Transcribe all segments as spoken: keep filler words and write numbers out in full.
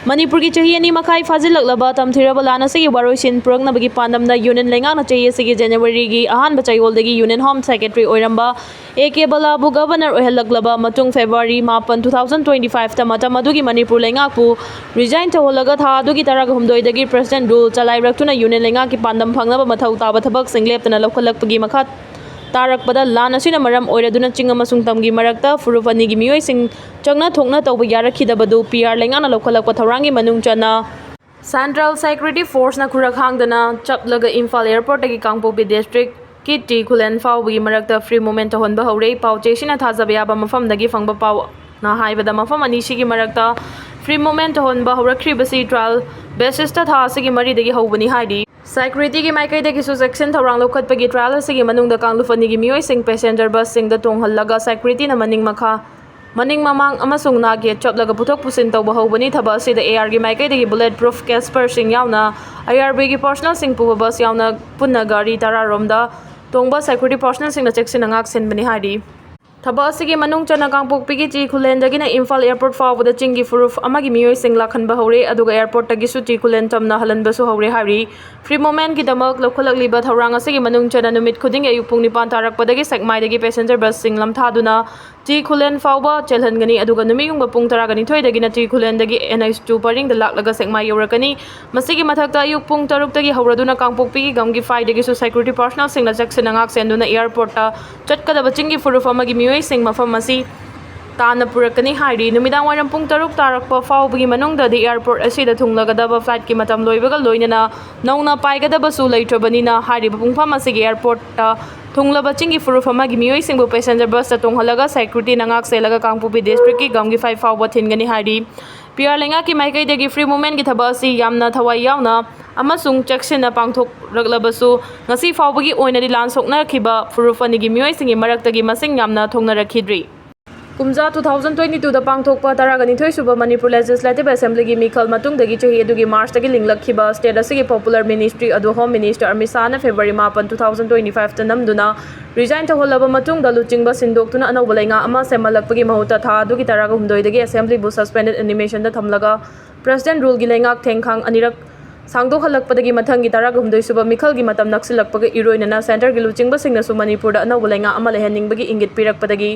ꯃꯅꯤꯄꯨꯔꯒꯤ ꯆꯍꯤ ꯑꯅꯤ ꯃꯈꯥꯏ ꯐꯥꯖꯤꯜꯂꯛꯂꯕ ꯇꯝꯊꯤꯔꯕ ꯂꯥꯟ ꯑꯁꯤꯒꯤ ꯋꯥꯔꯣꯏꯁꯤꯟ ꯄꯨꯔꯛꯅꯕꯒꯤ ꯄꯥꯟꯗꯝꯗ ꯌꯨꯅꯤꯌꯟ ꯂꯩꯉꯥꯛꯅ ꯆꯍꯤ ꯑꯁꯤꯒꯤ ꯖꯅꯋꯥꯔꯤꯒꯤ ꯑꯍꯥꯟꯕ ꯆꯌꯣꯜꯗꯒꯤ ꯌꯨꯅꯤꯌꯟ ꯍꯣꯝ ꯁꯦꯀ꯭ꯔꯦꯇꯔꯤ ꯑꯣꯏꯔꯝꯕ ꯑꯦ ꯀꯦ ꯕꯂꯥꯕꯨ ꯒꯕꯔꯅꯔ ꯑꯣꯏꯍꯜꯂꯛꯂꯕ ꯃꯇꯨꯡ ꯐꯦꯕ꯭ꯔꯨꯋꯥꯔꯤ ꯃꯥꯄꯟ, two thousand twenty five ꯇ ꯃꯇꯝ ꯑꯗꯨꯒꯤ ꯃꯅꯤꯄꯨꯔ ꯂꯩꯉꯥꯛꯄꯨ ꯔꯤꯖꯥꯏꯟ ꯇꯧꯍꯜꯂꯒ ꯊꯥ ꯑꯗꯨꯒꯤ ꯇꯔꯥꯍꯨꯝꯗꯣꯏꯗꯒꯤ ꯄ꯭ꯔꯦꯁꯤꯗꯦꯟꯠ ꯔꯨꯜ ꯆꯂꯥꯏꯔꯛꯇꯨꯅ ꯌꯨꯅꯤꯌꯟ ꯂꯩꯉꯥꯛꯀꯤ ꯄꯥꯟꯗꯝ ꯐꯪꯅꯕ ꯃꯊꯧ ꯇꯥꯕ ꯊꯕꯛꯁꯤꯡ ꯂꯦꯞꯇꯅ ꯂꯧꯈꯠꯂꯛꯄꯒꯤ ꯃꯈꯥ ꯇꯥꯔꯛꯄꯗ ꯂꯥꯟ ꯑꯁꯤꯅ ꯃꯔꯝ ꯑꯣꯏꯔꯗꯨꯅ ꯆꯤꯡ ꯑꯃꯁꯨꯡ ꯇꯝꯒꯤ ꯃꯔꯛꯇ ꯐꯨꯔꯨꯞ ꯑꯅꯤꯒꯤ ꯃꯤꯑꯣꯏꯁꯤꯡ ꯆꯪꯅ ꯊꯣꯛꯅ ꯇꯧꯕ ꯌꯥꯔꯛꯈꯤꯗꯕꯗꯨ ꯄꯤ ꯑꯥꯔ ꯂꯩꯉꯥꯛꯅ ꯂꯧꯈꯠꯂꯛꯄ ꯊꯧꯔꯥꯡꯒꯤ ꯃꯅꯨꯡ ꯆꯟꯅ ꯁꯦꯟꯇ꯭ꯔꯦꯜ ꯁꯦꯀ꯭ꯌꯨꯔꯤꯇꯤ ꯐꯣꯔꯁꯅ ꯈꯨꯔꯈꯥꯡꯗꯅ ꯆꯞꯂꯒ ꯏꯝꯐꯥꯜ ꯑꯦꯌꯔꯄꯣꯔꯠꯇꯒꯤ ꯀꯥꯡꯄꯣꯛꯄꯤ ꯗꯤꯁꯇ꯭ꯔꯤꯛꯀꯤ ꯇꯤ ꯈꯨꯂꯦꯟ ꯐꯥꯎꯕꯒꯤ ꯃꯔꯛꯇ ꯐ꯭ꯔꯤ ꯃꯨꯚꯃꯦꯟꯠ ꯇꯧꯍꯟꯕ ꯍꯧꯔꯦ꯫ ꯄꯥꯎ ꯆꯦꯁꯤꯅ ꯊꯥꯖꯕ ꯌꯥꯕ ꯃꯐꯝꯗꯒꯤ ꯐꯪꯕ ꯄꯥꯎꯅ ꯍꯥꯏꯕꯗ, ꯃꯐꯝ ꯑꯅꯤꯁꯤꯒꯤ ꯃꯔꯛꯇ ꯐ꯭ꯔꯤ ꯃꯨꯚꯃꯦꯟꯠ ꯇꯧꯍꯟꯕ ꯍꯧꯔꯛꯈ꯭ꯔꯤꯕꯁꯤ ꯇ꯭ꯔꯥꯏꯌꯦꯜ ꯕꯦꯁꯤꯁꯇ ꯊꯥ ꯑꯁꯤꯒꯤ ꯃꯔꯤꯗꯒꯤ ꯍꯧꯕꯅꯤ ꯍꯥꯏꯔꯤ꯫ ꯁꯦꯀ꯭ꯌꯨꯔꯤꯇꯤꯒꯤ ꯃꯥꯏꯀꯩꯗꯒꯤꯁꯨ ꯆꯦꯛꯁꯤꯟ ꯊꯧꯔꯥꯡ ꯂꯧꯈꯠꯄꯒꯤ ꯇ꯭ꯔꯥꯏꯌꯦꯜ ꯑꯁꯤꯒꯤ ꯃꯅꯨꯡꯗ ꯀꯥꯡꯂꯨꯞ ꯑꯅꯤꯒꯤ ꯃꯤꯑꯣꯏꯁꯤꯡ ꯄꯦꯁꯦꯟꯖꯔ ꯕꯁꯁꯤꯡꯗ ꯇꯣꯡꯍꯜꯂꯒ ꯁꯦꯀ꯭ꯌꯨꯔꯤꯇꯤꯅ ꯃꯅꯤꯡ ꯃꯈꯥ, ꯃꯅꯤꯡ ꯃꯃꯥꯡ ꯑꯃꯁꯨꯡ ꯅꯥꯛ ꯌꯦꯠ ꯆꯞꯂꯒ ꯄꯨꯊꯣꯛ ꯄꯨꯁꯤꯟ ꯇꯧꯕ ꯍꯧꯕꯅꯤ꯫ ꯊꯕꯛ ꯑꯁꯤꯗ ꯑꯦ ꯑꯥꯔꯒꯤ ꯃꯥꯏꯀꯩꯗꯒꯤ ꯕꯨꯂꯦꯠ ꯄ꯭ꯔꯨꯐ ꯀꯦꯁꯄꯔꯁꯤꯡ ꯌꯥꯎꯅ ꯑꯥꯏ ꯑꯥꯔ ꯕꯤꯒꯤ ꯄꯥꯔꯁꯣꯅꯦꯜꯁꯤꯡ ꯄꯨꯕ ꯕꯁ ꯌꯥꯎꯅ ꯄꯨꯟꯅ ꯒꯥꯔꯤ ꯇꯔꯥꯔꯣꯝꯗ ꯇꯣꯡꯕ ꯁꯦꯀ꯭ꯌꯨꯔꯤꯇꯤ ꯄꯥꯔꯁꯣꯅꯦꯜꯁꯤꯡꯅ ꯆꯦꯛꯁꯤꯟꯅ ꯉꯥꯛ ꯁꯦꯟꯕꯅꯤ ꯍꯥꯏꯔꯤ꯫ ꯊꯕꯛ ꯑꯁꯤꯒꯤ ꯃꯅꯨꯡ ꯆꯟꯅ ꯀꯥꯡꯄꯣꯛꯄꯤꯒꯤ ꯇꯤ ꯈꯨꯂꯦꯟꯗꯒꯤꯅ ꯏꯝꯐꯥꯜ ꯑꯦꯌꯔꯄꯣꯔꯠ ꯐꯥꯎꯕꯗ ꯆꯤꯡꯒꯤ ꯐꯨꯔꯨꯞ ꯑꯃꯒꯤ ꯃꯤꯑꯣꯏꯁꯤꯡ ꯂꯥꯛꯍꯟꯕ ꯍꯧꯔꯦ, ꯑꯗꯨꯒ ꯑꯦꯌꯔꯄꯣꯔꯠꯇꯒꯤꯁꯨ ꯇꯤ ꯈꯨꯂꯦꯟ ꯇꯝꯅ ꯍꯜꯍꯟꯕꯁꯨ ꯍꯧꯔꯦ ꯍꯥꯏꯔꯤ꯫ ꯐ꯭ꯔꯤ ꯃꯨꯚꯃꯦꯟꯠꯀꯤꯗꯃꯛ ꯂꯧꯈꯠꯂꯛꯂꯤꯕ ꯊꯧꯔꯥꯡ ꯑꯁꯤꯒꯤ ꯃꯅꯨꯡ ꯆꯟꯅ ꯅꯨꯃꯤꯠ ꯈꯨꯗꯤꯡꯒꯤ ꯑꯌꯨꯛ ꯄꯨꯡ ꯅꯤꯄꯥꯟ ꯇꯥꯔꯛꯄꯗꯒꯤ ꯁꯦꯛꯃꯥꯏꯗꯒꯤ ꯄꯦꯁꯦꯟꯖꯔ ꯕꯁꯁꯤꯡ ꯂꯝꯊꯥꯗꯨꯅ ꯇꯤ ꯈꯨꯂꯦꯟ ꯐꯥꯎꯕ ꯆꯦꯜꯍꯟꯒꯅꯤ, ꯑꯗꯨꯒ ꯅꯨꯃꯤꯠꯌꯨꯡꯕ ꯄꯨꯡ ꯇꯔꯥꯒ ꯅꯤꯊꯣꯏꯗꯒꯤꯅ ꯇꯤ ꯈꯨꯂꯦꯟꯗꯒꯤ ꯑꯦꯟ ꯑꯩꯆ ꯇꯨ ꯄꯔꯤꯡꯗ ꯂꯥꯛꯂꯒ ꯁꯦꯛꯃꯥꯏ ꯌꯧꯔꯛꯀꯅꯤ꯫ ꯃꯁꯤꯒꯤ ꯃꯊꯛꯇ ꯑꯌꯨꯛ ꯄꯨꯡ ꯇꯔꯨꯛꯇꯒꯤ ꯍꯧꯔꯗꯨꯅ ꯀꯥꯡꯄꯣꯛꯄꯤꯒꯤ ꯒꯝꯒꯤꯐꯥꯏꯗꯒꯤꯁꯨ ꯁꯦꯀ꯭ꯌꯨꯔꯤꯇꯤ ꯄꯥꯔꯁꯣꯅꯦꯜꯁꯤꯡꯅ ꯆꯦꯛꯁꯤꯟꯅ ꯉꯥꯛ ꯁꯦꯟꯗꯨꯅ ꯑꯦꯌꯔꯄꯣꯔꯠꯇ ꯆꯠꯀꯗꯕ ꯆꯤꯡꯒꯤ ꯐꯨꯔꯨꯞ ꯑꯃꯒꯤ ꯃꯤꯑꯣꯏꯁꯤꯡ ꯃꯐꯝ ꯑꯁꯤ ꯇꯥꯟꯅ ꯄꯨꯔꯛꯀꯅꯤ ꯍꯥꯏꯔꯤ꯫ ꯅꯨꯃꯤꯗꯥꯡ ꯋꯥꯏꯔꯝ ꯄꯨꯡ ꯇꯔꯨꯛ ꯇꯥꯔꯛꯄ ꯐꯥꯎꯕꯒꯤ ꯃꯅꯨꯡꯗꯗꯤ ꯑꯦꯌꯔꯄꯣꯔꯠ ꯑꯁꯤꯗ ꯊꯨꯡꯂꯒꯗꯕ ꯐ꯭ꯂꯥꯏꯠꯀꯤ ꯃꯇꯝ ꯂꯣꯏꯕꯒ ꯂꯣꯏꯅꯅ ꯅꯧꯅ ꯄꯥꯏꯒꯗꯕꯁꯨ ꯂꯩꯇ꯭ꯔꯕꯅꯤꯅ, ꯍꯥꯏꯔꯤꯕ ꯄꯨꯡꯐꯝ ꯑꯁꯤꯒꯤ ꯑꯦꯌꯔꯄꯣꯔꯠꯇ ꯊꯨꯡꯂꯕ ꯆꯤꯡꯒꯤ ꯐꯨꯔꯨꯞ ꯑꯃꯒꯤ ꯃꯤꯑꯣꯏꯁꯤꯡꯕꯨ ꯄꯦꯁꯦꯟꯖꯔ ꯕꯁꯇ ꯇꯣꯡꯍꯜꯂꯒ ꯁꯦꯀ꯭ꯌꯨꯔꯤꯇꯤꯅ ꯉꯥꯛ ꯁꯦꯜꯂꯒ ꯀꯥꯡꯄꯣꯛꯄꯤ ꯗꯤꯁꯇ꯭ꯔꯤꯛꯀꯤ ꯒꯝꯒꯤꯐꯥꯏ ꯐꯥꯎꯕ ꯊꯤꯟꯒꯅꯤ ꯍꯥꯏꯔꯤ꯫ ꯄꯤ ꯑꯥꯔ ꯂꯩꯉꯥꯛꯀꯤ ꯃꯥꯏꯀꯩꯗꯒꯤ ꯐ꯭ꯔꯤ ꯃꯨꯚꯃꯦꯟꯠꯀꯤ ꯊꯕꯛ ꯑꯁꯤ ꯌꯥꯝꯅ ꯊꯋꯥꯏ ꯌꯥꯎꯅ ꯑꯃꯁꯨꯡ ꯆꯦꯛꯁꯤꯟꯅ ꯄꯥꯡꯊꯣꯛꯂꯛꯂꯕꯁꯨ, ꯉꯁꯤ ꯐꯥꯎꯕꯒꯤ ꯑꯣꯏꯅꯗꯤ ꯂꯥꯟ ꯁꯣꯛꯅꯈꯤꯕ ꯐꯨꯔꯨꯞ ꯑꯅꯤꯒꯤ ꯃꯤꯑꯣꯏꯁꯤꯡꯒꯤ ꯃꯔꯛꯇꯒꯤ ꯃꯁꯤꯡ ꯌꯥꯝꯅ ꯊꯣꯡꯅꯔꯛꯈꯤꯗ꯭ꯔꯤ꯫ ꯀꯨꯝꯖꯥ two thousand twenty twoꯗ ꯄꯥꯡꯊꯣꯛꯄ ꯇꯔꯥꯒ ꯅꯤꯊꯣꯏ ꯁꯨꯕ ꯃꯅꯤꯄꯨꯔ Legislative Assemblyꯒꯤ ꯃꯤꯈꯜ ꯃꯇꯨꯡꯗꯒꯤ ꯆꯍꯤ ꯑꯗꯨꯒꯤ Marchꯇꯒꯤ ꯂꯤꯡꯂꯛꯈꯤꯕ state ꯑꯁꯤꯒꯤ popular ministry ꯑꯗꯨ Home Minister ꯑꯃꯤꯠ ꯁꯥꯍꯅ February ꯃꯥꯄꯟ, two thousand twenty fiveꯇ ꯅꯝꯗꯨꯅ resign ꯇꯧꯍꯜꯂꯕ ꯃꯇꯨꯡꯗ, ꯂꯨꯆꯤꯡꯕ ꯁꯤꯟꯗꯣꯛꯇꯨꯅ ꯑꯅꯧꯕ ꯂꯩꯉꯥꯛ ꯑꯃ ꯁꯦꯝꯍꯜꯂꯛꯄꯒꯤ ꯃꯍꯨꯠꯇ ꯊꯥ ꯑꯗꯨꯒꯤ ꯇꯔꯥꯒ ꯍꯨꯝꯗꯣꯏꯗꯒꯤ Assemblyꯕꯨ suspended animationꯗ ꯊꯝꯂꯒ President ruleꯒꯤ ꯂꯩꯉꯥꯛ ꯊꯦꯡꯈꯥꯡ ꯑꯅꯤꯔꯛ ꯁꯥꯡꯗꯣꯛꯍꯜꯂꯛꯄꯗꯒꯤ ꯃꯊꯪꯒꯤ ꯇꯔꯥꯒ ꯍꯨꯝꯗꯣꯏ ꯁꯨꯕ ꯃꯤꯈꯜꯒꯤ ꯃꯇꯝ ꯅꯛꯁꯤꯜꯂꯛꯄꯒ ꯏꯔꯣꯏꯅꯅ centreꯒꯤ ꯂꯨꯆꯤꯡꯕꯁꯤꯡꯅꯁꯨ ꯃꯅꯤꯄꯨꯔꯗ ꯑꯅꯧꯕ ꯂꯩꯉꯥꯛ ꯑꯃ ꯂꯩꯍꯟꯅꯤꯡꯕꯒꯤ ꯏꯪꯒꯤꯠ ꯄꯤꯔꯛꯄꯗꯒꯤ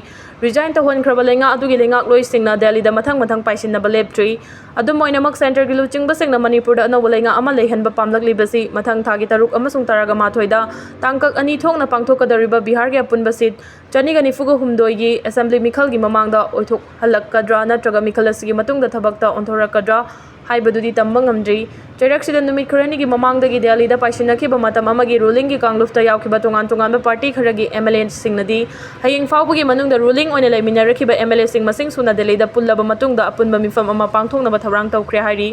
resign ꯇꯧꯍꯟꯈ꯭ꯔꯕ ꯂꯩꯉꯥꯛ ꯑꯗꯨꯒꯤ ꯂꯩꯉꯥꯛꯂꯣꯏꯁꯤꯡꯅ ꯗꯦꯜꯂꯤꯗ ꯃꯊꯪ ꯃꯊꯪ ꯄꯥꯏꯁꯤꯟꯅꯕ ꯂꯦꯞꯇ꯭ꯔꯤ꯫ ꯑꯗꯨꯝ ꯑꯣꯏꯅꯃꯛ, centreꯒꯤ ꯂꯨꯆꯤꯡꯕꯁꯤꯡꯅ ꯃꯅꯤꯄꯨꯔꯗ ꯑꯅꯧꯕ ꯂꯩꯉꯥꯛ ꯑꯃ ꯂꯩꯍꯟꯕ ꯄꯥꯝꯂꯛꯂꯤꯕꯁꯤ ꯃꯊꯪ ꯊꯥꯒꯤ ꯇꯔꯨꯛ ꯑꯃꯁꯨꯡ ꯇꯔꯥꯒ ꯃꯥꯊꯣꯏꯗ ꯇꯥꯡꯀꯛ ꯑꯅꯤ ꯊꯣꯛꯅ ꯄꯥꯡꯊꯣꯛꯀꯗꯧꯔꯤꯕ ꯕꯤꯍꯥꯔꯒꯤ ꯑꯄꯨꯟꯕ seat ꯆꯅꯤꯒ ꯅꯤꯐꯨꯒ ꯍꯨꯝꯗꯣꯏꯒꯤ Assembly ꯃꯤꯈꯜꯒꯤ ꯃꯃꯥꯡꯗ ꯑꯣꯏꯊꯣꯛꯍꯜꯂꯛꯀꯗ꯭ꯔꯥ ꯅꯠꯇ꯭ꯔꯒ ꯃꯤꯈꯜ ꯑꯁꯤꯒꯤ ꯃꯇꯨꯡꯗ ꯊꯕꯛꯇ ꯑꯣꯟꯊꯣꯔꯛꯀꯗ꯭ꯔꯥ ꯍꯥꯏꯕꯗꯨꯗꯤ ꯇꯝꯕ ꯉꯝꯗ꯭ꯔꯤ꯫ ꯆꯩꯔꯛꯁꯤꯗ ꯅꯨꯃꯤꯠ ꯈꯔꯅꯤꯒꯤ ꯃꯃꯥꯡꯗꯒꯤ ꯗꯦꯜꯂꯤꯗ ꯄꯥꯏꯁꯤꯟꯅꯈꯤꯕ ꯃꯇꯝ ꯑꯃꯒꯤ rulingꯒꯤ ꯀꯥꯡꯂꯨꯞꯇ ꯌꯥꯎꯈꯤꯕ ꯇꯣꯉꯥꯟ ꯇꯣꯉꯥꯟꯕ party ꯈꯔꯒꯤ MLAꯁꯤꯡꯅꯗꯤ ꯍꯌꯦꯡ ꯐꯥꯎꯕꯒꯤ ꯃꯅꯨꯡꯗ ruling ꯑꯣꯏꯅ ꯂꯩꯃꯤꯟꯅꯔꯛꯈꯤꯕ MLAꯁꯤꯡ ꯃꯁꯤꯡ ꯁꯨꯅ ꯗꯦꯜꯂꯤꯗ ꯄꯨꯜꯂꯕ ꯃꯇꯨꯡꯗ ꯑꯄꯨꯟꯕ ꯃꯤꯐꯝ ꯑꯃ ꯄꯥꯡꯊꯣꯛꯅꯕ ꯊꯧꯔꯥꯡ ꯇꯧꯈ꯭ꯔꯦ ꯍꯥꯏꯔꯤ꯫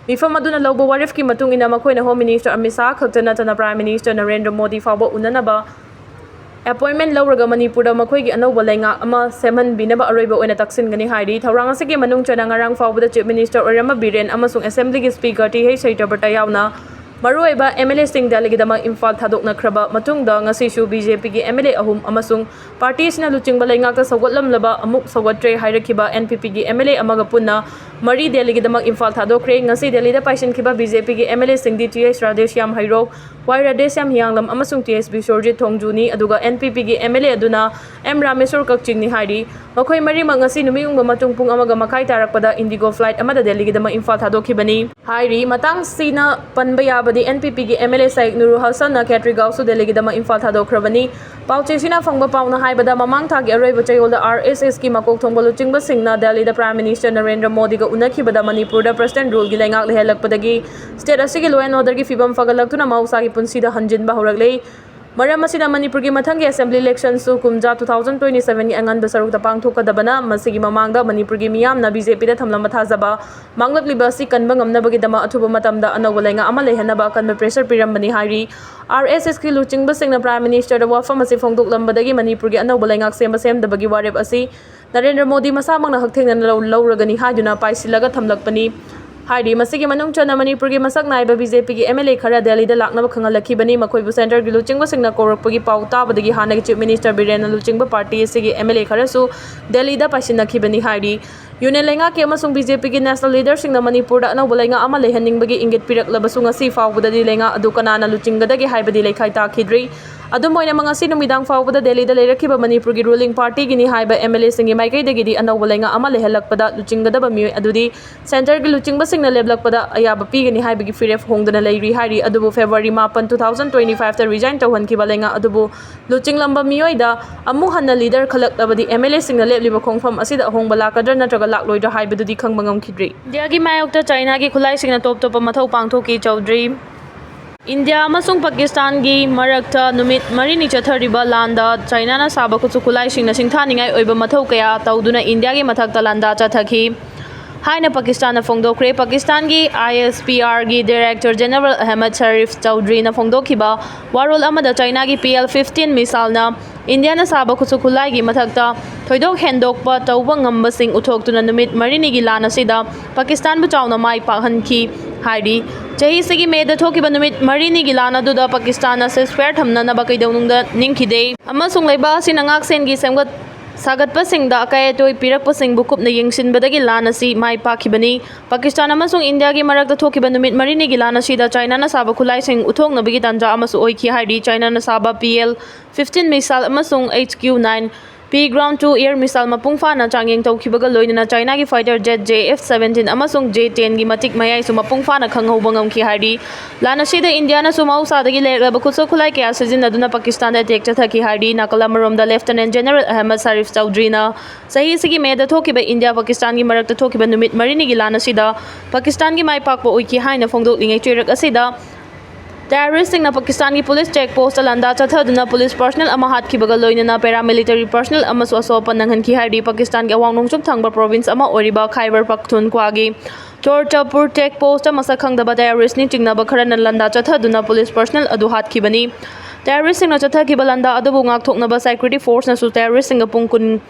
ꯃꯤꯐꯝ ꯑꯗꯨꯅ ꯂꯧꯕ ꯋꯥꯔꯦꯞꯀꯤ ꯃꯇꯨꯡ ꯏꯟꯅ ꯃꯈꯣꯏꯅ Home Minister ꯑꯃꯤꯠ ꯁꯥꯍ ꯈꯛꯇ ꯅꯠꯇꯅ Prime Minister ꯅꯔꯦꯟꯗ꯭ꯔ ꯃꯣꯗꯤ ꯐꯥꯎꯕ ꯎꯅꯅꯕ appointment ꯂꯧꯔꯒ ꯃꯅꯤꯄꯨꯔꯗ ꯃꯈꯣꯏꯒꯤ ꯑꯅꯧꯕ ꯂꯩꯉꯥꯛ ꯑꯃ ꯁꯦꯝꯍꯟꯕꯤꯅꯕ ꯑꯔꯣꯏꯕ ꯑꯣꯏꯅ ꯇꯛꯁꯤꯟꯒꯅꯤ ꯍꯥꯏꯔꯤ꯫ ꯊꯧꯔꯥꯡ ꯑꯁꯤꯒꯤ ꯃꯅꯨꯡ ꯆꯟꯅ ꯉꯔꯥꯡ ꯐꯥꯎꯕꯗ Chief Minister ꯑꯣꯏꯔꯝꯕ ꯕꯤꯔꯦꯟ ꯑꯃꯁꯨꯡ Assemblyꯒꯤ Speaker ꯇꯤ ꯑꯩꯆ ꯁꯇ꯭ꯌꯕ꯭ꯔꯇ ꯌꯥꯎꯅ ꯃꯔꯨꯑꯣꯏꯕ MLAꯁꯤꯡ ꯗꯦꯜꯂꯤꯒꯤꯗꯃꯛ ꯏꯝꯐꯥꯜ ꯊꯥꯗꯣꯛꯅꯈ꯭ꯔꯕ ꯃꯇꯨꯡꯗ, ꯉꯁꯤꯁꯨ BJPꯒꯤ MLA ꯑꯍꯨꯝ ꯑꯃꯁꯨꯡ party ꯑꯁꯤꯅ ꯂꯨꯆꯤꯡꯕ ꯂꯩꯉꯥꯛꯇ ꯁꯧꯒꯠꯂꯝꯂꯕ ꯑꯃꯨꯛ ꯁꯧꯒꯠꯇ꯭ꯔꯦ ꯍꯥꯏꯔꯛꯈꯤꯕ NPPꯒꯤ MLA ꯑꯃꯒ ꯄꯨꯟꯅ ꯃꯔꯤ ꯗꯦꯜꯂꯤꯒꯤꯗꯃꯛ ꯏꯝꯐꯥꯜ ꯊꯥꯗꯣꯛꯈ꯭ꯔꯦ꯫ ꯉꯁꯤ ꯗꯦꯜꯂꯤꯗ ꯄꯥꯏꯁꯤꯟꯈꯤꯕ BJPꯒꯤ MLAꯁꯤꯡꯗꯤ ꯇꯤ ꯑꯩꯆ ꯔꯥꯙꯦꯁ꯭ꯌꯥꯝ ꯍꯩꯔꯣꯛ, ꯋꯥꯏ ꯔꯥꯙꯦꯁ꯭ꯌꯥꯝ ꯍꯤꯌꯥꯡꯂꯝ ꯑꯃꯁꯨꯡ ꯇꯤ ꯑꯩꯆ ꯕꯤꯁ꯭ꯋꯔꯖꯤꯠ ꯊꯣꯡꯖꯨꯅꯤ, ꯑꯗꯨꯒ NPPꯒꯤ MLA ꯑꯗꯨꯅ ꯑꯦꯝ ꯔꯥꯃꯦꯁ꯭ꯋꯔ ꯀꯛꯆꯤꯡꯅꯤ ꯍꯥꯏꯔꯤ꯫ ꯃꯈꯣꯏ ꯃꯔꯤꯃꯛ ꯉꯁꯤ ꯅꯨꯃꯤꯠꯌꯨꯡꯕ ꯃꯇꯨꯡ ꯄꯨꯡ ꯑꯃꯒ ꯃꯈꯥꯏ ꯇꯥꯔꯛꯄꯗ IndiGo flight ꯑꯃꯗ ꯗꯦꯜꯂꯤꯒꯤꯗꯃꯛ ꯏꯝꯐꯥꯜ ꯊꯥꯗꯣꯛꯈꯤꯕꯅꯤ ꯍꯥꯏꯔꯤ꯫ ꯃꯇꯥꯡꯁꯤꯅ ꯄꯟꯕ ꯌꯥꯕꯗꯤ, NPPꯒꯤ MLA ꯁꯥꯏꯛ ꯅꯨꯔꯨ ꯍꯁꯟꯅ ꯈꯦꯇ꯭ꯔꯤꯒꯥꯎꯁꯨ ꯗꯦꯜꯂꯤꯒꯤꯗꯃꯛ ꯏꯝꯐꯥꯜ ꯊꯥꯗꯣꯛꯈ꯭ꯔꯕꯅꯤ꯫ ꯄꯥꯎꯆꯦꯁꯤꯅ ꯐꯪꯕ ꯄꯥꯎꯅ ꯍꯥꯏꯕꯗ, ꯃꯃꯥꯡ ꯊꯥꯒꯤ ꯑꯔꯣꯏꯕ ꯆꯌꯣꯜꯗ RSSꯀꯤ ꯃꯀꯣꯛ ꯊꯣꯡꯕ ꯂꯨꯆꯤꯡꯕꯁꯤꯡꯅ ꯗꯦꯜꯂꯤꯗ Prime Minister ꯅꯔꯦꯟꯗ꯭ꯔ ꯃꯣꯗꯤꯒ ꯎꯅꯈꯤꯕꯗ ꯃꯅꯤꯄꯨꯔꯗ President ruleꯒꯤ ꯂꯩꯉꯥꯛ ꯂꯩꯍꯜꯂꯛꯄꯗꯒꯤ state ꯑꯁꯤꯒꯤ law and orderꯒꯤ ꯐꯤꯕꯝ ꯐꯒꯠꯂꯛꯇꯨꯅ ꯃꯍꯧꯁꯥꯒꯤ ꯄꯨꯟꯁꯤꯗ ꯍꯟꯖꯤꯟꯕ ꯍꯧꯔꯛꯂꯦ꯫ ꯃꯔꯝ ꯑꯁꯤꯅ ꯃꯅꯤꯄꯨꯔꯒꯤ ꯃꯊꯪꯒꯤ Assembly electionꯁꯨ ꯀꯨꯝꯖꯥ two thousand twenty sevenꯒꯤ ꯑꯉꯟꯕ ꯁꯔꯨꯛꯇ ꯄꯥꯡꯊꯣꯛꯀꯗꯕꯅ ꯃꯁꯤꯒꯤ ꯃꯃꯥꯡꯗ ꯃꯅꯤꯄꯨꯔꯒꯤ ꯃꯤꯌꯥꯝꯅ BJPꯗ ꯊꯝꯂꯝꯕ ꯊꯥꯖꯕ ꯃꯥꯡꯂꯛꯂꯤꯕ ꯑꯁꯤ ꯀꯟꯕ ꯉꯝꯅꯕꯒꯤꯗꯃꯛ ꯑꯊꯨꯕ ꯃꯇꯝꯗ ꯑꯅꯧꯕ ꯂꯩꯉꯥꯛ ꯑꯃ ꯂꯩꯍꯟꯅꯕ ꯑꯀꯟꯕ pressure ꯄꯤꯔꯝꯕꯅꯤ ꯍꯥꯏꯔꯤ꯫ RSSꯀꯤ ꯂꯨꯆꯤꯡꯕꯁꯤꯡꯅ Prime Ministerꯗ ꯋꯥꯐꯝ ꯑꯁꯤ ꯐꯣꯡꯗꯣꯛꯂꯝꯕꯗꯒꯤ ꯃꯅꯤꯄꯨꯔꯒꯤ ꯑꯅꯧꯕ ꯂꯩꯉꯥꯛ ꯁꯦꯝꯕ ꯁꯦꯝꯗꯕꯒꯤ ꯋꯥꯔꯦꯞ ꯑꯁꯤ ꯅꯔꯦꯟꯗ꯭ꯔ ꯃꯣꯗꯤ ꯃꯁꯥꯃꯛꯅ ꯍꯛꯊꯦꯡꯅꯅ ꯂꯧ-, ꯂꯧꯔꯒꯅꯤ ꯍꯥꯏꯗꯨꯅ ꯄꯥꯏꯁꯤꯜꯂꯒ ꯊꯝꯂꯛꯄꯅꯤ ꯍꯥꯏꯔꯤ꯫ ꯃꯁꯤꯒꯤ ꯃꯅꯨꯡ ꯆꯟꯅ ꯃꯅꯤꯄꯨꯔꯒꯤ ꯃꯁꯛ ꯅꯥꯏꯕ ꯕꯤ ꯖꯦ ꯄꯤꯒꯤ ꯑꯦꯝ ꯑꯦꯜ ꯑꯦ ꯈꯔ ꯗꯦꯜꯂꯤꯗ ꯂꯥꯛꯅꯕ ꯈꯪꯍꯜꯂꯛꯈꯤꯕꯅꯤ꯫ ꯃꯈꯣꯏꯕꯨ ꯁꯦꯟꯇꯔꯒꯤ ꯂꯨꯆꯤꯡꯕꯁꯤꯡꯅ ꯀꯧꯔꯛꯄꯒꯤ ꯄꯥꯎ ꯇꯥꯕꯗꯒꯤ ꯍꯥꯟꯅꯒꯤ ꯆꯤꯐ ꯃꯤꯅꯤꯁꯇꯔ ꯕꯤꯔꯦꯟꯅ ꯂꯨꯆꯤꯡꯕ ꯄꯥꯔꯇꯤ ꯑꯁꯤꯒꯤ ꯑꯦꯝ ꯑꯦꯜ ꯑꯦ ꯈꯔꯁꯨ ꯗꯦꯜꯂꯤꯗ ꯄꯥꯏꯁꯤꯟꯅꯈꯤꯕꯅꯤ ꯍꯥꯏꯔꯤ꯫ ꯌꯨꯅꯤꯌꯟ ꯂꯩꯉꯥꯛꯀꯤ ꯑꯃꯁꯨꯡ ꯕꯤ ꯖꯦ ꯄꯤꯒꯤ ꯅꯦꯁꯅꯦꯜ ꯂꯤꯗꯔꯁꯤꯡꯅ ꯃꯅꯤꯄꯨꯔꯗ ꯑꯅꯧꯕ ꯂꯩꯉꯥꯛ ꯑꯃ ꯂꯩꯍꯟꯅꯤꯡꯕꯒꯤ ꯏꯪꯒꯤꯠ ꯄꯤꯔꯛꯂꯕꯁꯨ ꯉꯁꯤ ꯐꯥꯎꯕꯗꯗꯤ ꯂꯩꯉꯥꯛ ꯑꯗꯨ ꯀꯅꯥꯅ ꯂꯨꯆꯤꯡꯒꯗꯒꯦ ꯍꯥꯏꯕꯗꯤ ꯂꯩꯈꯥꯏ ꯇꯥꯈꯤꯗ꯭ꯔꯤ꯫ ꯑꯗꯨꯝ ꯑꯣꯏꯅꯃꯛ, ꯉꯁꯤ ꯅꯨꯃꯤꯗꯥꯡ ꯐꯥꯎꯕꯗ ꯗꯦꯜꯂꯤꯗ ꯂꯩꯔꯛꯈꯤꯕ ꯃꯅꯤꯄꯨꯔꯒꯤ ꯔꯨꯂꯤꯡ ꯄꯥꯔꯇꯤꯒꯤꯅꯤ ꯍꯥꯏꯕ ꯑꯦꯝ ꯑꯦꯜ ꯑꯦꯁꯤꯡꯒꯤ ꯃꯥꯏꯀꯩꯗꯒꯤꯗꯤ ꯑꯅꯧꯕ ꯂꯩꯉꯥꯛ ꯑꯃ ꯂꯩꯍꯜꯂꯛꯄꯗ ꯂꯨꯆꯤꯡꯒꯗꯕ ꯃꯤꯑꯣꯏ ꯑꯗꯨꯗꯤ ꯁꯦꯟꯇꯔꯒꯤ ꯂꯨꯆꯤꯡꯕꯁꯤꯡꯅ ꯂꯦꯞꯂꯛꯄꯗ ꯑꯌꯥꯕ ꯄꯤꯒꯅꯤ ꯍꯥꯏꯕꯒꯤ ꯐꯤꯔꯦꯞ ꯍꯣꯡꯗꯅ ꯂꯩꯔꯤ ꯍꯥꯏꯔꯤ꯫ ꯑꯗꯨꯕꯨ ꯐꯦꯕ꯭ꯔꯨꯋꯥꯔꯤ ꯃꯥꯄꯟ, two thousand twenty five ꯇ ꯔꯤꯖꯥꯏꯟ ꯇꯧꯍꯟꯈꯤꯕ ꯂꯩꯉꯥꯛ ꯑꯗꯨꯕꯨ ꯂꯨꯆꯤꯡꯂꯝꯕ ꯃꯤꯑꯣꯏꯗ ꯑꯃꯨꯛ ꯍꯟꯅ ꯂꯤꯗꯔ ꯈꯜꯂꯛꯂꯕꯗꯤ ꯑꯦꯝ ꯑꯦꯜ ꯑꯦꯁꯤꯡꯅ ꯂꯦꯞꯂꯤꯕ ꯈꯣꯡꯐꯝ ꯑꯁꯤꯗ ꯑꯍꯣꯡꯕ ꯂꯥꯛꯀꯗ꯭ꯔꯥ ꯅꯠꯇ꯭ꯔꯒ ꯂꯥꯛꯂꯣꯏꯗ꯭ꯔꯥ ꯍꯥꯏꯕꯗꯨꯗꯤ ꯈꯪꯕ ꯉꯝꯈꯤꯗ꯭ꯔꯤ꯫ ꯏꯟꯗꯤꯌꯥꯒꯤ ꯃꯥꯌꯣꯛꯇ ꯆꯥꯏꯅꯥꯒꯤ ꯈꯨꯠꯂꯥꯏꯁꯤꯡꯅ ꯇꯣꯞ ꯇꯣꯞꯄ ꯃꯊꯧ ꯄꯥꯡꯊꯣꯛꯈꯤ꯫ ꯆꯧꯗ꯭ꯔꯤ꯫ ꯏꯟꯗꯤꯌꯥ ꯑꯃꯁꯨꯡ ꯄꯥꯀꯤꯁꯇꯥꯟꯒꯤ ꯃꯔꯛꯇ ꯅꯨꯃꯤꯠ ꯃꯔꯤꯅꯤ ꯆꯠꯊꯔꯤꯕ ꯂꯥꯟꯗ ꯆꯥꯏꯅꯥꯅ ꯁꯥꯕ ꯈꯨꯠꯁꯨ ꯈꯨꯠꯂꯥꯏꯁꯤꯡꯅ ꯁꯤꯡꯊꯥꯅꯤꯡꯉꯥꯏ ꯑꯣꯏꯕ ꯃꯊꯧ ꯀꯌꯥ ꯇꯧꯗꯨꯅ ꯏꯟꯗꯤꯌꯥꯒꯤ ꯃꯊꯛꯇ ꯂꯥꯟꯗꯥ ꯆꯠꯊꯈꯤ ꯍꯥꯏꯅ ꯄꯥꯀꯤꯁꯇꯥꯟꯅ ꯐꯣꯡꯗꯣꯛꯈ꯭ꯔꯦ꯫ ꯄꯥꯀꯤꯁꯇꯥꯟꯒꯤ ꯑꯥꯏ ꯑꯦꯁ ꯄꯤ ꯑꯥꯔꯒꯤ ꯗꯥꯏꯔꯦꯛꯇꯔ ꯖꯦꯅꯔꯦꯜ ꯑꯍꯃꯗ ꯁꯔꯤꯐ ꯆꯧꯗ꯭ꯔꯤꯅ ꯐꯣꯡꯗꯣꯛꯈꯤꯕ ꯋꯥꯔꯣꯜ ꯑꯃꯗ ꯆꯥꯏꯅꯥꯒꯤ ꯄꯤ ꯑꯦꯜ fifteen ꯃꯤꯁꯥꯏꯜꯅ ꯏꯟꯗꯤꯌꯥꯅ ꯁꯥꯕ ꯈꯨꯠꯁꯨ ꯈꯨꯠꯂꯥꯏꯒꯤ ꯃꯊꯛꯇ ꯊꯣꯏꯗꯣꯛ ꯍꯦꯟꯗꯣꯛꯄ ꯇꯧꯕ ꯉꯝꯕꯁꯤꯡ ꯎꯠꯊꯣꯛꯇꯨꯅ ꯅꯨꯃꯤꯠ ꯃꯔꯤꯅꯤꯒꯤ ꯂꯥꯟ ꯑꯁꯤꯗ ꯄꯥꯀꯤꯁꯇꯥꯟꯕꯨ ꯆꯥꯎꯅ ꯃꯥꯏ ꯄꯥꯛꯍꯟꯈꯤ ꯍꯥꯏꯔꯤ꯫ ꯆꯍꯤꯁꯤꯒꯤ ꯃꯦꯗ ꯊꯣꯛꯈꯤꯕ ꯅꯨꯃꯤꯠ ꯃꯔꯤꯅꯤꯒꯤ ꯂꯥꯟ ꯑꯗꯨꯗ ꯄꯥꯀꯤꯁꯇꯥꯟꯅ ceasefire ꯊꯝꯅꯅꯕ ꯀꯩꯗꯧꯅꯨꯡꯗ ꯅꯤꯡꯈꯤꯗꯦ ꯑꯃꯁꯨꯡ ꯂꯩꯕꯥꯛ ꯑꯁꯤꯅ ꯉꯥꯛꯁꯦꯟꯒꯤ ꯁꯦꯝꯒꯠ ꯁꯥꯒꯠꯄꯁꯤꯡꯗ ꯑꯀꯥꯏ ꯑꯇꯣꯏ ꯄꯤꯔꯛꯄꯁꯤꯡꯕꯨ ꯀꯨꯞꯅ ꯌꯦꯡꯁꯤꯟꯕꯗꯒꯤ ꯂꯥꯟ ꯑꯁꯤ ꯃꯥꯏ ꯄꯥꯛꯈꯤꯕꯅꯤ꯫ ꯄꯥꯀꯤꯁꯇꯥꯟ ꯑꯃꯁꯨꯡ ꯏꯟꯗꯤꯌꯥꯒꯤ ꯃꯔꯛꯇ ꯊꯣꯛꯈꯤꯕ ꯅꯨꯃꯤꯠ ꯃꯔꯤꯅꯤꯒꯤ ꯂꯥꯟ ꯑꯁꯤꯗ ꯆꯥꯏꯅꯥꯅ ꯁꯥꯕ ꯈꯨꯠꯂꯥꯏꯁꯤꯡ ꯎꯠꯊꯣꯛꯅꯕꯒꯤ ꯇꯥꯟꯖꯥ ꯑꯃꯁꯨ ꯑꯣꯏꯈꯤ ꯍꯥꯏꯔꯤ꯫ ꯆꯥꯏꯅꯥꯅ ꯁꯥꯕ P L fifteen missile ꯑꯃꯁꯨꯡ H Q nine P ground to air missile ꯃꯄꯨꯡ ꯐꯥꯅ ꯆꯥꯡꯌꯦꯡ ꯇꯧꯈꯤꯕꯒ ꯂꯣꯏꯅꯅ ꯆꯥꯏꯅꯥꯒꯤ fighter jet J F seventeen ꯑꯃꯁꯨꯡ J ten ꯒꯤ ꯃꯇꯤꯛ ꯃꯌꯥꯏꯁꯨ ꯃꯄꯨꯡ ꯐꯥꯅ ꯈꯪꯍꯧꯕ ꯉꯝꯈꯤ ꯍꯥꯏꯔꯤ꯫ ꯂꯥꯟ ꯑꯁꯤꯗ ꯏꯟꯗꯤꯌꯥꯅꯁꯨ ꯃꯍꯧꯁꯥꯗꯒꯤ ꯂꯩꯔꯛꯂꯕ ꯈꯨꯠꯁꯨ ꯈꯨꯠꯂꯥꯏ ꯀꯌꯥ ꯁꯤꯖꯤꯟꯅꯗꯨꯅ ꯄꯥꯀꯤꯁꯇꯥꯟꯗ attack ꯆꯠꯊꯈꯤ ꯍꯥꯏꯔꯤ꯫ ꯅꯥꯀꯜ ꯑꯃꯔꯣꯝꯗ Lieutenant General Ahmad Sharif Chaudhryꯅ ꯆꯍꯤꯁꯤꯒꯤ ꯃꯦꯗ ꯊꯣꯛꯈꯤꯕ ꯏꯟꯗꯤꯌꯥ ꯄꯥꯀꯤꯁꯇꯥꯟꯒꯤ ꯃꯔꯛꯇ ꯊꯣꯛꯈꯤꯕ ꯅꯨꯃꯤꯠ ꯃꯔꯤꯅꯤꯒꯤ ꯂꯥꯟ ꯑꯁꯤꯗ ꯄꯥꯀꯤꯁꯇꯥꯟꯒꯤ ꯃꯥꯏ ꯄꯥꯛꯄ ꯑꯣꯏꯈꯤ ꯍꯥꯏꯅ ꯐꯣꯡꯗꯣꯛꯂꯤꯉꯩ ꯆꯩꯔꯛ ꯑꯁꯤꯗ terroristꯁꯤꯡꯅ ꯄꯥꯀꯤꯁꯇꯥꯟꯒꯤ police check postꯇ ꯂꯥꯟꯗꯥ ꯆꯠꯊꯗꯨꯅ police personnel ꯑꯃ ꯍꯥꯠꯈꯤꯕꯒ ꯂꯣꯏꯅꯅ paramilitary personnel ꯑꯃꯁꯨ ꯑꯁꯣꯛ ꯑꯄꯟ ꯅꯪꯍꯟꯈꯤ ꯍꯥꯏꯔꯤ꯫ ꯄꯥꯀꯤꯁꯇꯥꯟꯒꯤ ꯑꯋꯥꯡ ꯅꯣꯡꯆꯨꯞ ꯊꯪꯕ province ꯑꯃ ꯑꯣꯏꯔꯤꯕ ꯈꯥꯏꯕꯔ ꯄꯈꯇꯨꯟꯈ꯭ꯋꯥꯒꯤ ꯆꯣꯔꯆꯥꯄꯨꯔ check postꯇ ꯃꯁꯛ ꯈꯪꯗꯕ terroristꯅꯤ ꯆꯤꯡꯅꯕ ꯈꯔꯅ ꯂꯥꯟꯗꯥ ꯆꯠꯊꯗꯨꯅ police personnel ꯑꯗꯨ ꯍꯥꯠꯈꯤꯕꯅꯤ꯫ Terroristꯁꯤꯡꯅ ꯆꯠꯊꯈꯤꯕ ꯂꯥꯟꯗꯥ ꯑꯗꯨꯕꯨ ꯉꯥꯛꯊꯣꯛꯅꯕ security forceꯅꯁꯨ terroristꯁꯤꯡꯒ ꯄꯨꯡ ꯀꯨꯟ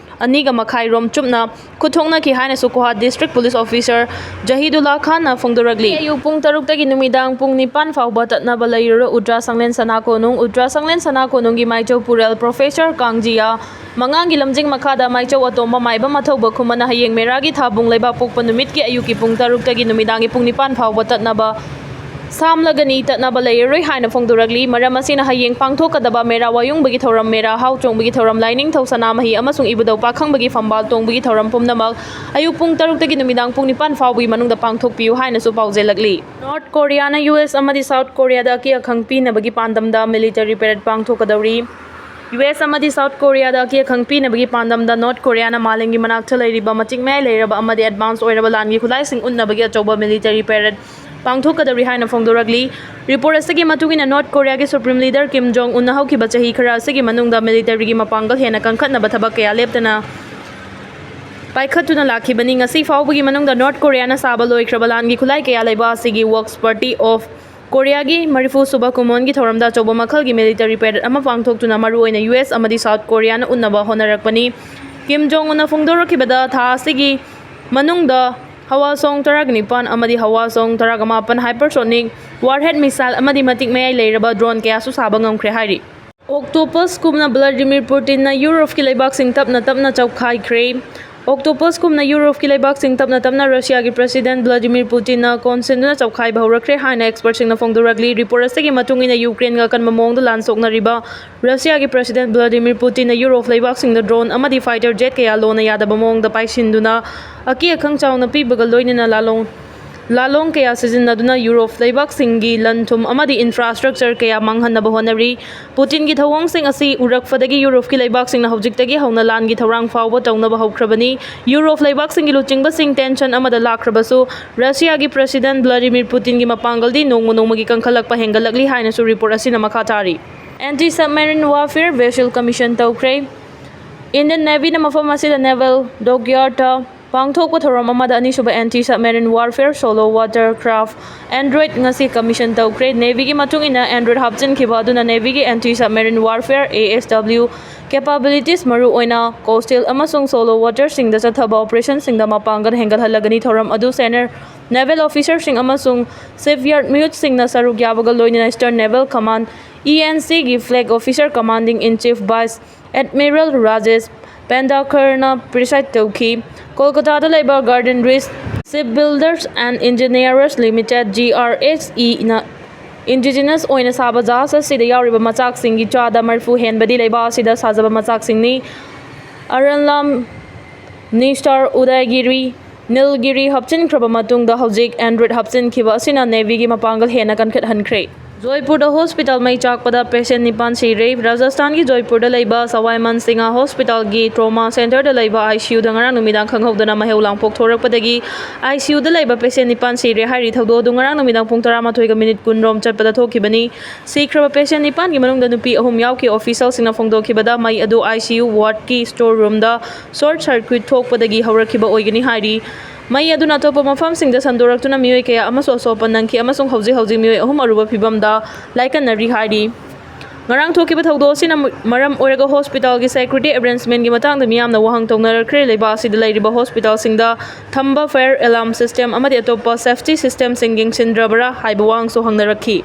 ꯑꯅꯤꯒ ꯃꯈꯥꯏ ꯔꯣꯝ ꯆꯨꯞꯅ ꯈꯨꯠꯊꯣꯛꯅꯈꯤ ꯍꯥꯏꯅꯁꯨ ꯀꯣꯍꯥ District Police Officer ꯖꯍꯤꯗꯨꯜꯂꯥ ꯈꯥꯟꯅ ꯐꯣꯡꯗꯣꯔꯛꯂꯤ꯫ ꯑꯌꯨꯛ ꯄꯨꯡ ꯇꯔꯨꯛꯇꯒꯤ ꯅꯨꯃꯤꯗꯥꯡ ꯄꯨꯡ ꯅꯤꯄꯥꯟ ꯐꯥꯎꯕ ꯇꯠꯅꯕ ꯂꯩꯔꯔꯣꯏ꯫ ꯎꯇ꯭ꯔꯥ ꯁꯪꯂꯦꯟ ꯁꯅꯥ ꯀꯣꯅꯨꯡ꯫ ꯎꯇ꯭ꯔꯥ ꯁꯪꯂꯦꯟ ꯁꯅꯥ ꯀꯣꯅꯨꯡꯒꯤ ꯃꯥꯏꯆꯧ ꯄꯨꯔꯦꯜ ꯄ꯭ꯔꯣꯐꯦꯁꯔ ꯀꯥꯡꯖꯤꯌꯥ ꯃꯉꯥꯡꯒꯤ ꯂꯝꯖꯤꯡ ꯃꯈꯥꯗ ꯃꯥꯏꯆꯧ ꯑꯇꯣꯝꯕ ꯃꯥꯏꯕ ꯃꯊꯧꯕ ꯈꯨꯃꯟꯅ ꯍꯌꯦꯡ ꯃꯦꯔꯥꯒꯤ ꯊꯥꯕꯨꯡ ꯂꯩꯕꯥꯛꯄꯣꯛꯄ ꯅꯨꯃꯤꯠꯀꯤ ꯑꯌꯨꯛꯀꯤ ꯄꯨꯡ ꯇꯔꯨꯛꯇꯒꯤ ꯅꯨꯃꯤꯗꯥꯡꯒꯤ ꯄꯨꯡ ꯅꯤꯄꯥꯟ ꯐꯥꯎꯕ ꯇꯠꯅꯕ ꯁꯥꯝꯂꯒꯅꯤ, ꯇꯠꯅꯕ ꯂꯩꯔꯔꯣꯏ ꯍꯥꯏꯅ ꯐꯣꯡꯗꯣꯔꯛꯂꯤ꯫ ꯃꯔꯝ ꯑꯁꯤꯅ ꯍꯌꯦꯡ ꯄꯥꯡꯊꯣꯛꯀꯗꯕ ꯃꯦꯔꯥ ꯋꯥꯌꯨꯡꯕꯒꯤ ꯊꯧꯔꯝ, ꯃꯦꯔꯥ ꯍꯥꯎ ꯆꯣꯡꯕꯒꯤ ꯊꯧꯔꯝ, ꯂꯥꯏꯅꯤꯡꯊꯧ ꯁꯅꯥꯃꯍꯤ ꯑꯃꯁꯨꯡ ꯏꯕꯨꯙꯧ ꯄꯥꯈꯪꯕꯒꯤ ꯐꯝꯕꯥꯜ ꯇꯣꯡꯕꯒꯤ ꯊꯧꯔꯝ ꯄꯨꯝꯅꯃꯛ ꯑꯌꯨꯛ ꯄꯨꯡ ꯇꯔꯨꯛꯇꯒꯤ ꯅꯨꯃꯤꯗꯥꯡ ꯄꯨꯡ ꯅꯤꯄꯥꯟ ꯐꯥꯎꯕꯒꯤ ꯃꯅꯨꯡꯗ ꯄꯥꯡꯊꯣꯛꯄꯤꯌꯨ ꯍꯥꯏꯅꯁꯨ ꯄꯥꯎꯖꯦꯜꯂꯛꯂꯤ꯫ ꯅꯣꯔꯠ ꯀꯣꯔꯤꯌꯥꯅ ꯌꯨ ꯑꯦꯁ ꯑꯃꯗꯤ ꯁꯥꯎꯠ ꯀꯣꯔꯤꯌꯥꯗ ꯑꯀꯤ ꯑꯈꯪ ꯄꯤꯅꯕꯒꯤ ꯄꯥꯟꯗꯝꯗ ꯃꯤꯂꯤꯇꯔꯤ ꯄꯦꯔꯦꯗ ꯄꯥꯡꯊꯣꯛꯀꯗꯧꯔꯤ꯫ ꯌꯨ ꯑꯦꯁ ꯑꯃꯗꯤ ꯁꯥꯎꯠ ꯀꯣꯔꯤꯌꯥꯗ ꯑꯀꯤ ꯑꯈꯪ ꯄꯤꯅꯕꯒꯤ ꯄꯥꯟꯗꯝꯗ ꯅꯣꯔꯠ ꯀꯣꯔꯤꯌꯥꯅ ꯃꯥꯂꯦꯝꯒꯤ ꯃꯅꯥꯛꯇ ꯂꯩꯔꯤꯕ ꯃꯇꯤꯛ ꯃꯌꯥꯏ ꯂꯩꯔꯕ ꯑꯃꯗꯤ ꯑꯦꯗꯚꯥꯟꯁ ꯑꯣꯏꯔꯕ ꯂꯥꯟꯒꯤ ꯈꯨꯠꯂꯥꯏꯁꯤꯡ ꯎꯠꯅꯕꯒꯤ ꯑꯆꯧꯕ ꯃꯤꯂꯤꯇꯔꯤ ꯄꯦꯔꯦꯗ ꯄꯥꯡꯊꯣꯛꯀꯗꯧꯔꯤ ꯍꯥꯏꯅ ꯐꯣꯡꯗꯣꯔꯛꯂꯤ꯫ ꯔꯤꯄꯣꯔꯠ ꯑꯁꯤꯒꯤ ꯃꯇꯨꯡ ꯏꯟꯅ, ꯅꯣꯔꯠ ꯀꯣꯔꯤꯌꯥꯒꯤ ꯁꯨꯄ꯭ꯔꯤꯝ ꯂꯤꯗꯔ ꯀꯤꯝ ꯖꯣꯡ ꯎꯟꯅ ꯍꯧꯈꯤꯕ ꯆꯍꯤ ꯈꯔ ꯑꯁꯤꯒꯤ ꯃꯅꯨꯡꯗ ꯃꯤꯂꯤꯇꯔꯤꯒꯤ ꯃꯄꯥꯡꯒꯜ ꯍꯦꯟꯅ ꯀꯟꯈꯠꯅꯕ ꯊꯕꯛ ꯀꯌꯥ ꯂꯦꯞꯇꯅ ꯄꯥꯏꯈꯠꯇꯨꯅ ꯂꯥꯛꯈꯤꯕꯅꯤ꯫ ꯉꯁꯤ ꯐꯥꯎꯕꯒꯤ ꯃꯅꯨꯡꯗ ꯅꯣꯔꯠ ꯀꯣꯔꯤꯌꯥꯅ ꯁꯥꯕ ꯂꯣꯏꯈ꯭ꯔꯕ ꯂꯥꯟꯒꯤ ꯈꯨꯠꯂꯥꯏ ꯀꯌꯥ ꯂꯩꯕ ꯑꯁꯤꯒꯤ Works Party of ꯀꯣꯔꯤꯌꯥꯒꯤ ꯃꯔꯤꯐꯨ ꯁꯨꯕ ꯀꯨꯝꯑꯣꯟꯒꯤ ꯊꯧꯔꯝꯗ ꯑꯆꯧꯕ ꯃꯈꯜꯒꯤ ꯃꯤꯂꯤꯇꯔꯤ ꯄꯦꯔꯦꯗ ꯑꯃ ꯄꯥꯡꯊꯣꯛꯇꯨꯅ ꯃꯔꯨꯑꯣꯏꯅ ꯌꯨ ꯑꯦꯁ ꯑꯃꯗꯤ ꯁꯥꯎꯠ ꯀꯣꯔꯤꯌꯥꯅ ꯎꯠꯅꯕ ꯍꯣꯠꯅꯔꯛꯄꯅꯤ꯫ ꯀꯤꯝ ꯖꯣꯡ ꯎꯟꯅ ꯐꯣꯡꯗꯣꯔꯛꯈꯤꯕꯗ ꯊꯥ ꯑꯁꯤꯒꯤ ꯃꯅꯨꯡꯗ ꯍꯋꯥ ꯁꯣꯡ ꯇꯔꯥꯒ ꯅꯤꯄꯥꯟ ꯑꯃꯗꯤ ꯍꯋꯥ ꯁꯣꯡ ꯇꯔꯥꯒ ꯃꯥꯄꯟ hypersonic warhead missile ꯑꯃꯗꯤ ꯃꯇꯤꯛ ꯃꯌꯥꯏ ꯂꯩꯔꯕ drone ꯀꯌꯥꯁꯨ ꯁꯥꯕ ꯉꯝꯈ꯭ꯔꯦ ꯍꯥꯏꯔꯤ꯫ ꯑꯣꯛꯇꯣꯄꯁꯀꯨꯝꯅ ꯚ꯭ꯂꯥꯗꯤꯃꯤꯔ ꯄꯨꯇꯤꯟꯅ ꯌꯨꯔꯣꯞꯀꯤ ꯂꯩꯕꯥꯛꯁꯤꯡ ꯇꯞꯅ ꯇꯞꯅ ꯆꯧꯈꯥꯏꯈ꯭ꯔꯦ꯫ ꯑꯣꯛꯇꯣꯄꯁꯀꯨꯝꯅ ꯌꯨꯔꯣꯞꯀꯤ ꯂꯩꯕꯥꯛꯁꯤꯡ ꯇꯞꯅ ꯇꯞꯅ ꯔꯁꯤꯌꯥꯒꯤ ꯄ꯭ꯔꯦꯁꯤꯗꯦꯟꯠ ꯚ꯭ꯂꯥꯗꯤꯃꯤꯔ ꯄꯨꯇꯤꯟꯅ ꯀꯣꯟꯁꯤꯟꯗꯨꯅ ꯆꯧꯈꯥꯏꯕ ꯍꯧꯔꯛꯈ꯭ꯔꯦ ꯍꯥꯏꯅ ꯑꯦꯛꯁꯄꯔꯠꯁꯤꯡꯅ ꯐꯣꯡꯗꯣꯔꯛꯂꯤ꯫ ꯔꯤꯄꯣꯔꯠ ꯑꯁꯤꯒꯤ ꯃꯇꯨꯡ ꯏꯟꯅ, ꯌꯨꯀ꯭ꯔꯦꯟꯒ ꯑꯀꯟꯕ ꯃꯑꯣꯡꯗ ꯂꯥꯟ ꯁꯣꯛꯅꯔꯤꯕ ꯔꯁꯤꯌꯥꯒꯤ ꯄ꯭ꯔꯦꯁꯤꯗꯦꯟꯠ ꯚ꯭ꯂꯥꯗꯤꯃꯤꯔ ꯄꯨꯇꯤꯟꯅ ꯌꯨꯔꯣꯞ ꯂꯩꯕꯥꯛꯁꯤꯡꯗ ꯗ꯭ꯔꯣꯟ ꯑꯃꯗꯤ ꯐꯥꯏꯇꯔ ꯖꯦꯠ ꯀꯌꯥ ꯂꯣꯟꯅ ꯌꯥꯗꯕ ꯃꯑꯣꯡꯗ ꯄꯥꯏꯁꯤꯟꯗꯨꯅ ꯑꯀꯤ ꯑꯈꯪ ꯆꯥꯎꯅ ꯄꯤꯕꯒ ꯂꯣꯏꯅꯅ ꯂꯥꯂꯣꯡ ꯂꯥꯂꯣꯡ ꯀꯌꯥ ꯁꯤꯖꯤꯟꯅꯗꯨꯅ ꯌꯨꯔꯣꯞ ꯂꯩꯕꯥꯛꯁꯤꯡꯒꯤ ꯂꯟ ꯊꯨꯝ ꯑꯃꯗꯤ ꯏꯟꯐ꯭ꯔꯥꯁ꯭ꯇ꯭ꯔꯛꯆꯔ ꯀꯌꯥ ꯃꯥꯡꯍꯟꯅꯕ ꯍꯣꯠꯅꯔꯤ꯫ ꯄꯨꯇꯤꯟꯒꯤ ꯊꯧꯑꯣꯡꯁꯤꯡ ꯑꯁꯤ ꯎꯔꯛꯄꯗꯒꯤ ꯌꯨꯔꯣꯞꯀꯤ ꯂꯩꯕꯥꯛꯁꯤꯡꯅ ꯍꯧꯖꯤꯛꯇꯒꯤ ꯍꯧꯅ ꯂꯥꯟꯒꯤ ꯊꯧꯔꯥꯡ ꯐꯥꯎꯕ ꯇꯧꯅꯕ ꯍꯧꯈ꯭ꯔꯕꯅꯤ꯫ ꯌꯨꯔꯣꯞ ꯂꯩꯕꯥꯛꯁꯤꯡꯒꯤ ꯂꯨꯆꯤꯡꯕꯁꯤꯡ ꯇꯦꯟꯁꯟ ꯑꯃꯗ ꯂꯥꯛꯈ꯭ꯔꯕꯁꯨ, ꯔꯁꯤꯌꯥꯒꯤ ꯄ꯭ꯔꯦꯁꯤꯗꯦꯟꯠ ꯚ꯭ꯂꯥꯗꯤꯃꯤꯔ ꯄꯨꯇꯤꯟꯒꯤ ꯃꯄꯥꯡꯒꯜꯗꯤ ꯅꯣꯡꯃ ꯅꯣꯡꯃꯒꯤ ꯀꯟꯈꯠꯂꯛꯄ ꯍꯦꯟꯒꯠꯂꯛꯂꯤ ꯍꯥꯏꯅꯁꯨ ꯔꯤꯄꯣꯔꯠ ꯑꯁꯤꯅ ꯃꯈꯥ ꯇꯥꯔꯤ꯫ Anti submarine warfare vessel commission ꯇꯧꯈ꯭ꯔꯦ꯫ Indian Navyꯅ ꯃꯐꯝ ꯑꯁꯤꯗ naval dockyardꯇ ꯄꯥꯡꯊꯣꯛꯄ ꯊꯧꯔꯝ ꯑꯃꯗ ꯑꯅꯤꯁꯨꯕ Anti Submarine Warfare Solo Watercraft Android ꯉꯁꯤ commission ꯇꯧꯈ꯭ꯔꯦ꯫ Navyꯒꯤ ꯃꯇꯨꯡ ꯏꯟꯅ, Android ꯍꯥꯞꯆꯤꯟꯈꯤꯕ ꯑꯗꯨꯅ Navyꯒꯤ Anti Submarine Warfare, A S W, Capabilities, ꯃꯔꯨꯑꯣꯏꯅ coastal ꯑꯃꯁꯨꯡ shallow waterꯁꯤꯡꯗ ꯆꯠꯊꯕ operationꯁꯤꯡꯗ ꯃꯄꯥꯡꯒꯜ ꯍꯦꯟꯒꯠꯍꯜꯂꯒꯅꯤ꯫ ꯊꯧꯔꯝ ꯑꯗꯨ senior naval officerꯁꯤꯡ ꯑꯃꯁꯨꯡ shipyard ꯃꯤꯍꯨꯠꯁꯤꯡꯅ ꯁꯔꯨꯛ ꯌꯥꯕꯒ ꯂꯣꯏꯅꯅ Eastern Naval Command, ENCꯒꯤ flag officer commanding in chief Vice Admiral Rajesh ꯄꯦꯟꯗꯥꯀꯔꯅ preside ꯇꯧꯈꯤ꯫ ꯀꯣꯜꯀꯇꯥꯗ ꯂꯩꯕ Golden Ridge Shipbuilders and Engineers Limited, GRHEꯅ indigenous ꯑꯣꯏꯅ ꯁꯥꯕ ꯖꯍꯥꯖ ꯑꯁꯤꯗ ꯌꯥꯎꯔꯤꯕ ꯃꯆꯥꯛꯁꯤꯡꯒꯤ ꯆꯥꯗ ꯃꯔꯤꯐꯨ ꯍꯦꯟꯕꯗꯤ ꯂꯩꯕꯥꯛ ꯑꯁꯤꯗ ꯁꯥꯖꯕ ꯃꯆꯥꯛꯁꯤꯡꯅꯤ꯫ ꯑꯔꯟꯂꯥꯝ, ꯅꯤꯁꯇꯥꯔ, ꯎꯗꯥꯏꯒꯤꯔꯤ, ꯅꯤꯜꯒꯤꯔꯤ ꯍꯥꯞꯆꯤꯟꯈ꯭ꯔꯕ ꯃꯇꯨꯡꯗ ꯍꯧꯖꯤꯛ Andrew ꯍꯥꯞꯆꯤꯟꯈꯤꯕ ꯑꯁꯤꯅ Navyꯒꯤ ꯃꯄꯥꯡꯒꯜ ꯍꯦꯟꯅ ꯀꯟꯈꯠꯍꯟꯈ꯭ꯔꯦ꯫ ꯖꯣꯏꯄꯨꯔꯗ hospital ꯃꯩ ꯆꯥꯛꯄꯗ patient ꯅꯤꯄꯥꯟ ꯁꯤꯔꯦ꯫ ꯔꯥꯖꯁꯊꯥꯟꯒꯤ ꯖꯣꯏꯄꯨꯔꯗ ꯂꯩꯕ ꯁꯋꯥꯏ ꯃꯥꯟ ꯁꯤꯡꯍ hospitalꯒꯤ trauma centreꯗ ꯂꯩꯕ ICUꯗ ꯉꯔꯥꯡ ꯅꯨꯃꯤꯗꯥꯡ ꯈꯪꯍꯧꯗꯅ ꯃꯍꯩ ꯂꯥꯡꯄꯣꯛ ꯊꯣꯔꯛꯄꯗꯒꯤ ICUꯗ ꯂꯩꯕ patient ꯅꯤꯄꯥꯟ ꯁꯤꯔꯦ ꯍꯥꯏꯔꯤ꯫ ꯊꯧꯗꯣꯛ ꯑꯗꯨ ꯉꯔꯥꯡ ꯅꯨꯃꯤꯗꯥꯡ ꯄꯨꯡ ꯇꯔꯥꯃꯥꯊꯣꯏꯒ minute ꯀꯨꯟꯔꯣꯝ ꯆꯠꯄꯗ ꯊꯣꯛꯈꯤꯕꯅꯤ꯫ ꯁꯤꯈ꯭ꯔꯕ patient ꯅꯤꯄꯥꯟꯒꯤ ꯃꯅꯨꯡꯗ ꯅꯨꯄꯤ ꯑꯍꯨꯝ ꯌꯥꯎꯈꯤ꯫ Officialꯁꯤꯡꯅ ꯐꯣꯡꯗꯣꯛꯈꯤꯕꯗ ꯃꯩ ꯑꯗꯨ ICU wardꯀꯤ store roomꯗ short circuit ꯊꯣꯛꯄꯗꯒꯤ ꯍꯧꯔꯛꯈꯤꯕ ꯑꯣꯏꯒꯅꯤ ꯍꯥꯏꯔꯤ꯫ ꯃꯩ ꯑꯗꯨꯅ ꯑꯇꯣꯞꯄ ꯃꯐꯝꯁꯤꯡꯗ ꯁꯟꯗꯣꯔꯛꯇꯨꯅ ꯃꯤꯑꯣꯏ ꯀꯌꯥ ꯑꯃꯁꯨ ꯑꯁꯣꯛ ꯑꯄꯟ ꯅꯪꯈꯤ ꯑꯃꯁꯨꯡ ꯍꯧꯖꯤꯛ ꯍꯧꯖꯤꯛ ꯃꯤꯑꯣꯏ ꯑꯍꯨꯝ ꯑꯔꯨꯕ ꯐꯤꯚꯝꯗ ꯂꯥꯏꯀꯠꯅꯔꯤ ꯍꯥꯏꯔꯤ꯫ ꯉꯔꯥꯡ ꯊꯣꯛꯈꯤꯕ ꯊꯧꯗꯣꯛ ꯑꯁꯤꯅ ꯃꯔꯝ ꯑꯣꯏꯔꯒ hospitalꯒꯤ security arrangementꯀꯤ ꯃꯇꯥꯡꯗ ꯃꯤꯌꯥꯝꯅ ꯋꯥꯍꯪ ꯇꯧꯅꯔꯛꯈ꯭ꯔꯦ꯫ ꯂꯩꯕꯥꯛ ꯑꯁꯤꯗ ꯂꯩꯔꯤꯕ hospitalꯁꯤꯡꯗ ꯊꯝꯕ fire alarm system ꯑꯃꯗꯤ ꯑꯇꯣꯞꯄ safety systemꯁꯤꯡ ꯌꯦꯡꯁꯤꯟꯗ꯭ꯔꯕ꯭ꯔꯥ ꯍꯥꯏꯕ ꯋꯥꯍꯪꯁꯨ ꯍꯪꯅꯔꯛꯈꯤ꯫